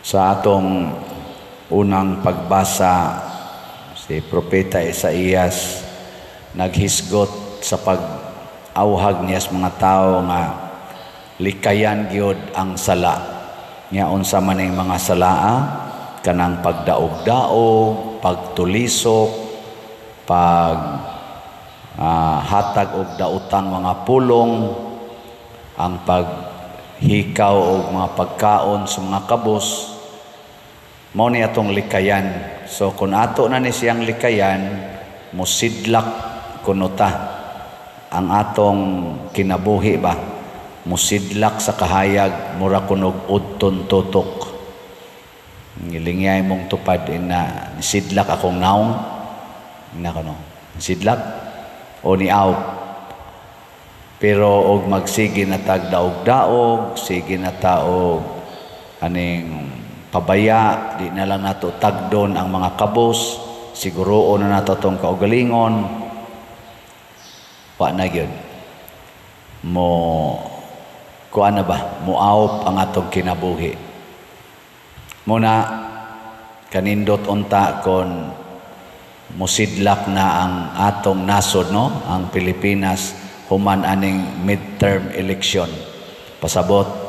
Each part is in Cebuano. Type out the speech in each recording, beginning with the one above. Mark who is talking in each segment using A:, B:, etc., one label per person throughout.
A: Sa atong unang pagbasa, si Propeta Isaías naghisgot sa pag-awhag niya sa mga tao nga likayan gyud ang sala. Nya unsa man ning mga salaa? Kanang pagdaog-daog, pagtulisok, pag hatag og daotang mga pulong, ang paghikaw og mga pagkaon sa mga kabos, mao ni atong likayan. So kung ato na ni siyang likayan, musidlak kuno ta ang atong kinabuhi ba, musidlak sa kahayag, mura kunog udton tutok. Ngilingyay mong tupad ina, sidlak akong naong ina kuno sidlak o ni out. Pero og magsige na tag daog-daog, sige na ta og aning pabaya, di na lang nato tagdon ang mga kabos, siguroon na nato tong kaugalingon, wa na gyud mo kuan na ba, muawp ang atong kinabuhi. Muna kanindot unta kon musidlak na ang atong nasod, no, ang Pilipinas, human aning midterm election. Pasabot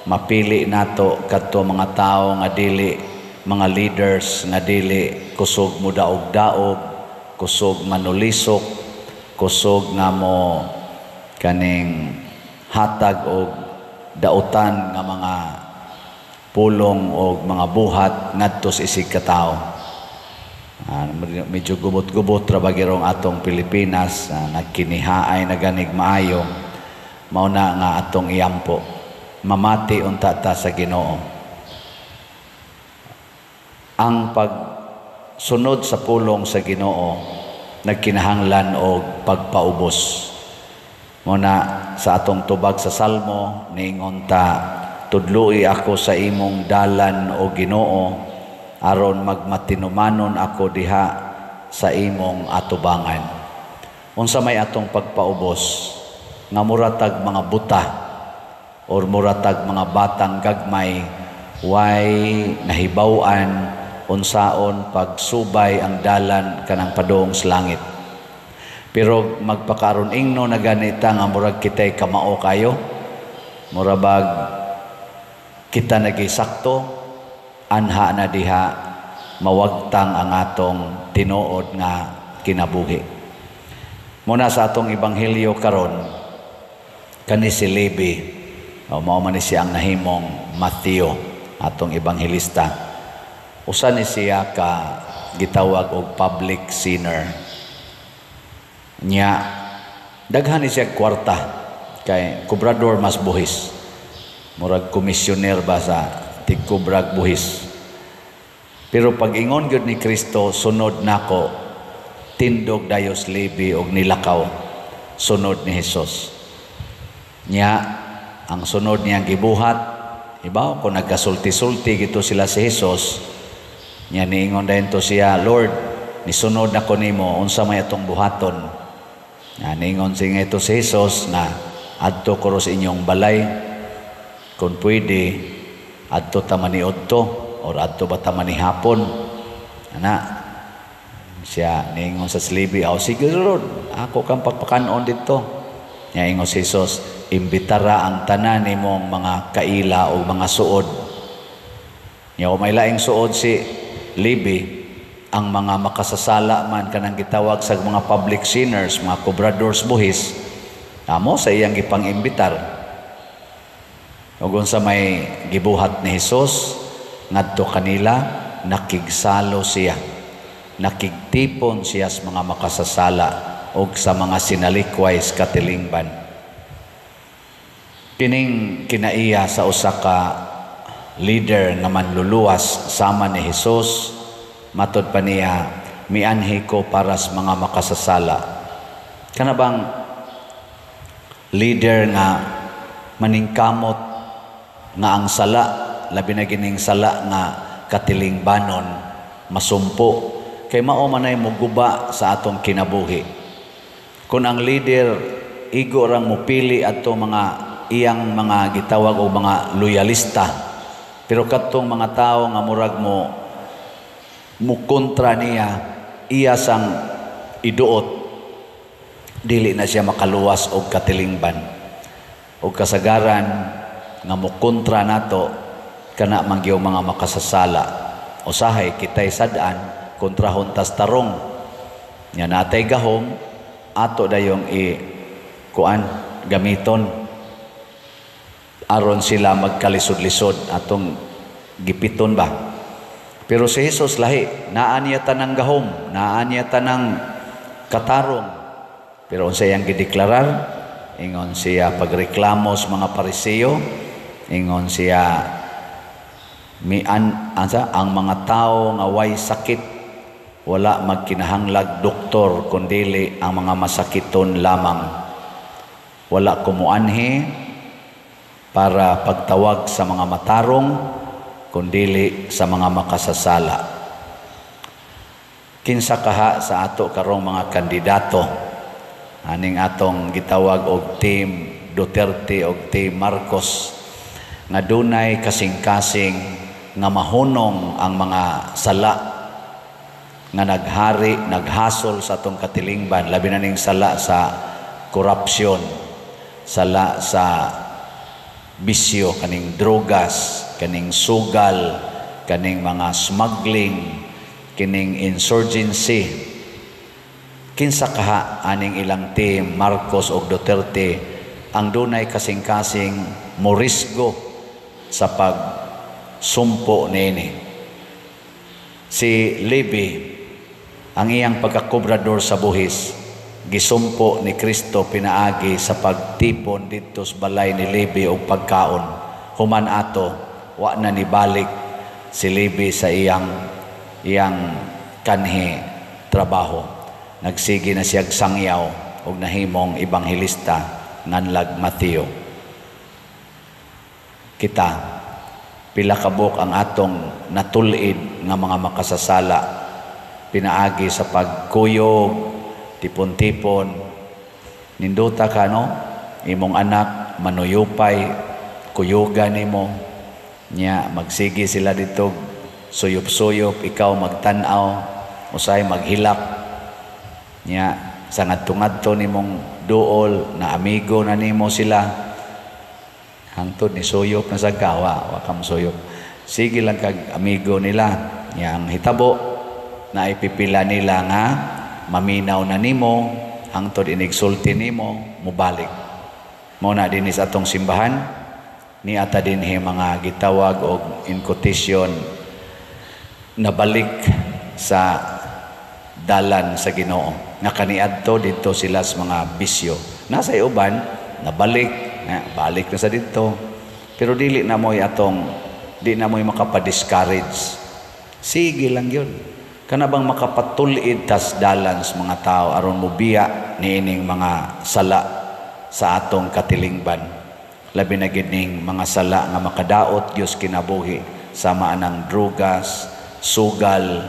A: mapili nato kadto mga tawo nga dili, mga leaders nga dili kusog mo daog-daog, kusog manulisok, kusog nga mo kaning hatag og dautan nga mga pulong og mga buhat ngadto sa isig katawo. Medyo gubot-gubot ra ba girong atong Pilipinas, nagkinihaay na ganig maayo, mao na nga atong iampo. Mamati unta ta sa Ginoo. Ang pagsunod sa pulong sa Ginoo nagkinahanglan og pagpaubos. Mao na sa atong tubag sa Salmo, niingon ta, "Tudloi ako sa imong dalan, o Ginoo, aron magmatinumanon ako diha sa imong atubangan." Unsa may atong pagpaubos? Nga muratag mga buta or muratag mga batang gagmay, way nahibaw-an unsaon pagsubay ang dalan kanang padung sa langit. Pero magpakaron ingno na ganita nga murag kitay kamao kayo, murabag kita nagisakto, anha na diha mawagtang ang atong tinuod nga kinabuhi. Muna sa atong ebanghelyo karon, kani si Levi, o mao man ni siya ang nahimong Mateo, atong ebanghelista. Usa ni siya ka gitawag og public sinner. Nya daghan ni siya kwarta kay kobrador mas buhis. Murag komisyoner ba sa tigkobrag buhis. Pero pag ingon gyud ni Kristo, "Sunod nako," tindog dayos Levi og nilakaw sunod ni Jesus. Nya ang sunod niyang gibuhat, ibaw kung nagkasulti-sulti gito sila si Jesus, nya niingon dayon to siya, "Lord, nisunod nako nimo, unsa may atong buhaton?" Nya niingon siya ito si Jesus na adto ko sa inyong balay, kung pwede adto ta maniudto or adto ba ta manihapon ana. Siya niingon sa Levi, "Aw sige Lord, ako kang pagpakanon dito." Nya ingon si Jesus, "Imbitara ang tanan nimong mga kaila o mga suod." Nya may laing suod si Levi, ang mga makasasala man, kanang gitawag sa mga public sinners, mga kobradors buhis, amo sa iyang gipang-imbitar. Ug unsa may gibuhat ni Jesus ngadto kanila? Nakigsalo siya. Nakigtipon siya sa mga makasasala ug sa mga sinalikway sa katilingban. Kining kinaiya sa usa ka leader nga manluluwas sama ni Jesus, matod pa niya, "Mianhi ko para sa mga makasasala." Kana bang leader nga maningkamot nga ang sala, labi na gining sala nga katilingbanon, masumpo kay mao manay moguba sa atong kinabuhi. Kung ang leader igo rang mupili ato mga iyang mga gitawag og mga loyalista, Pero kadtong mga tawo nga murag mo mukontra niya, iya sang iduot, dili na siya makaluwas og katilingban. Og kasagaran nga mukontra nato kana man gyud mga makasasala. Usahay kitay sad-an kontrahon tas tarong nya natay gahom, ato dayong i kuan gamiton aron sila magkalisod-lisod, atong gipiton ba. Pero si Jesus lahi, naa niya tanang gahom, naa niya tanang katarong. Pero unsa iyang gideklarar? Ingon siya pagreklamo sa mga Pariseo, ingon siya mian asa ang mga tao nga way sakit wala magkinahanglag doktor kundili ang mga masakiton lamang. Wala ko muanhi para pagtawag sa mga matarong kundili sa mga makasasala. Kinsa kaha sa ato karong mga kandidato aning atong gitawag og Team Duterte og Team Marcos nga dunay kasing-kasing nga mahunong ang mga sala nga naghari, naghasol sa atong katilingban, labi na ning sala sa korupsyon, sala sa bisyo, kaning drogas, kaning sugal, kaning mga smuggling, kining insurgency? Kinsa kaha aning ilang Team Marcos og Duterte ang dunay kasing-kasing morisgo sa pagsumpo niini? Si Levi, ang iyang pagkakobrador sa buhis, gisumpo ni Kristo pinaagi sa pagtipon didto sa balay ni Levi og pagkaon. Human ato, wa na nibalik si Levi sa iyang iyang kanhi trabaho. Nagsige na siyag sangyaw og nahimong ebanghelista nganlag Mateo. Kita, pila kabuk ang atong natulid nga mga makasasala pinaagi sa pagkuyog, tipon-tipon? Nindota ka, no? Imong anak manuyupay, kuyugan nimo nya, magsige sila dito suyop-suyop, ikaw magtan-aw, usay maghilak nya sa ngadto-ngadto nimong duol na amigo na nimo sila hangtod ni suyop na sa kawa wa kam suyop, sige lang kag amigo nila nya. Ang hitabo na ipipila nila nga maminaw na nimo hangtod inigsulti nimo mobalik mo na dinhi sa atong simbahan. Ni ata dinhi mga gitawag og, in quotation, nabalik sa dalan sa Ginoo nga kaniadto didto sila sa mga bisyo. Nasa uban nabalik na, balik na sa didto, pero dili na mo'y atong di na mo'y makapa-discourage. Sige lang yun, kana bang makapatul-id tas dalan sa mga tao aron mobiya niining mga sala sa atong katilingban, labi na gid ning mga sala nga makadaot Dios kinabuhi sama anang drugas, sugal,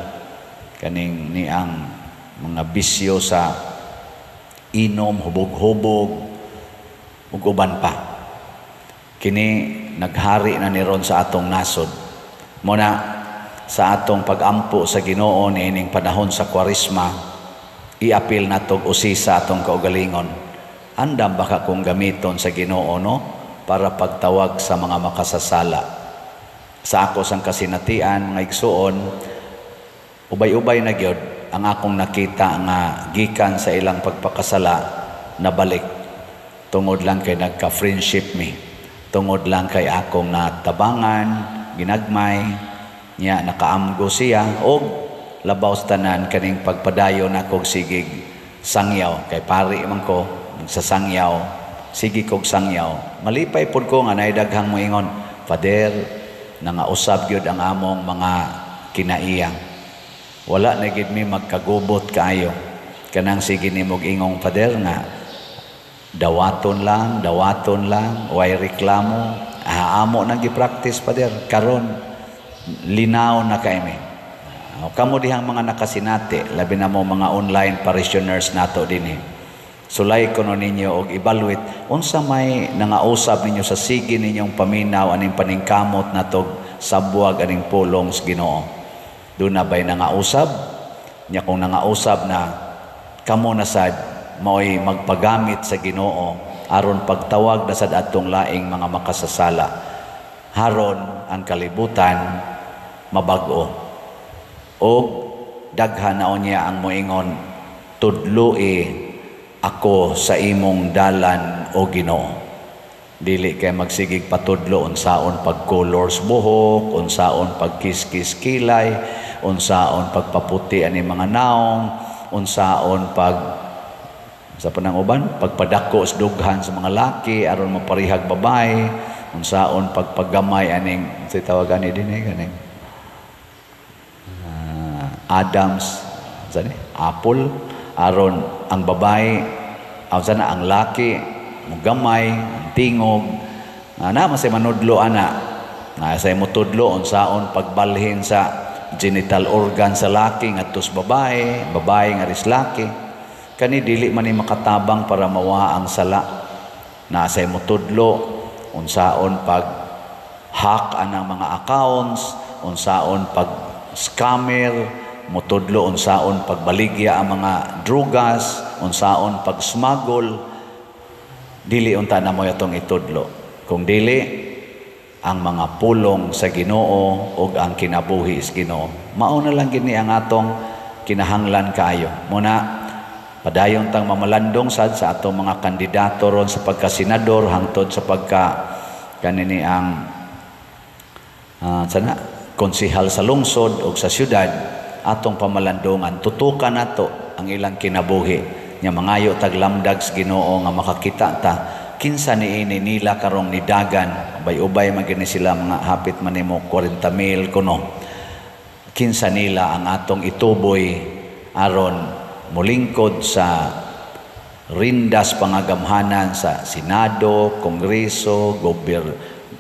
A: kaning niang mga bisyo sa inom, hubog-hubog ug uban pa. Kini naghari na ni ron sa atong nasod. Muna sa atong pagampo sa Ginoo niining panahon sa Kwaresma, iapil natog usisa atong kaugalingon. Andam ba ka kung gamiton sa Ginoo, no, para pagtawag sa mga makasasala? Sa ako sang kasinatian, mga igsuon, ubay-ubay na gyud ang akong nakita nga gikan sa ilang pagpakasala nabalik tungod lang kay nagka-friendship mi, tungod lang kay akong natabangan, ginagmay niya, nakaamgo siya, og labaw sa tanan kaning pagpadayon akong sigig sangyaw kay pari man ko sa sangyaw, sige kog sangyaw. Malipay pod ko nga naay daghang moingon, "Father, nangausab gyud ang among mga kinaiya. Wala na gid mi magkagubot kaayo." Kanang sige nimog ingong, Father, nga dawaton lang, dawaton lang, way reklamo. Ah, amo nang gi-practice, Father. Karon linaw na kay mi. Kamo dihang mga nakasinati, labi na mo mga online parishioners nato dinhi. Sulay kuno ninyo og evaluate unsa may nangausab ninyo sa sige ninyong paminaw aning paningkamot natog. sabwag aning pulong sa Ginoo. Duna bay nangausab? Nya kung nangausab na kamo na sad mao'y magpagamit sa Ginoo aron pagtawag na sad atong laing mga makasasala, haron ang kalibutan mabag-o og daghan na unya ang moingon, "Tudloi ako sa imong dalan, o Ginoo." Dili kay magsigig patudlo unsaon pag-colors buhok, unsaon pagkiskis kilay, unsaon pagpaputi ani mga naong, unsaon pag sa panang uban, pagpadako sa dughan sa mga laki aron maparihag babae, unsaon pagpagamay aning say tawagan ni dinhi kaning Adams sa ni apple aron ang babae aw sana ang laki mugamay ang tingog na masay manudlo ana na say motudlo unsaon pagbalhin sa genital organ sa laki ngadto sa babae, babae nga ris laki. Kani dili man ni makatabang para mawa ang sala. Na say motudlo unsaon pag hack anang mga accounts, unsaon pag scammer, motudlo unsaon pagbaligya ang mga drugas, unsaon pag smuggle. Dili unta na mo atong itudlo. Kung dili ang mga pulong sa Ginoo ug ang kinabuhi sa Ginoo. Mao na lang gini ang atong kinahanglan kaayo. Muna padayon tang mamalandong sad sa atong mga kandidato ron sa pagkasenador hangtod sa pagka kanini ang sana konsehal sa lungsod o sa syudad. Atong pamalandongan, tutukan nato ang ilang kinabuhi. Nya mangayo tag lamdag sa Ginoo nga makakita ta kinsa niini nila karong nidagan. Ubay-ubay man gini sila, mga hapit man nimo 40 mil kuno. Kinsa nila ang atong ituboy aron mulingkod sa rindas pangagamhanan sa Senado, Kongreso,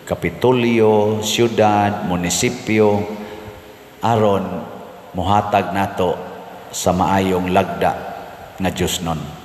A: Kapitolyo, syudad, munisipyo, aron muhatag nato sa maayong lagda nga Diyos nun.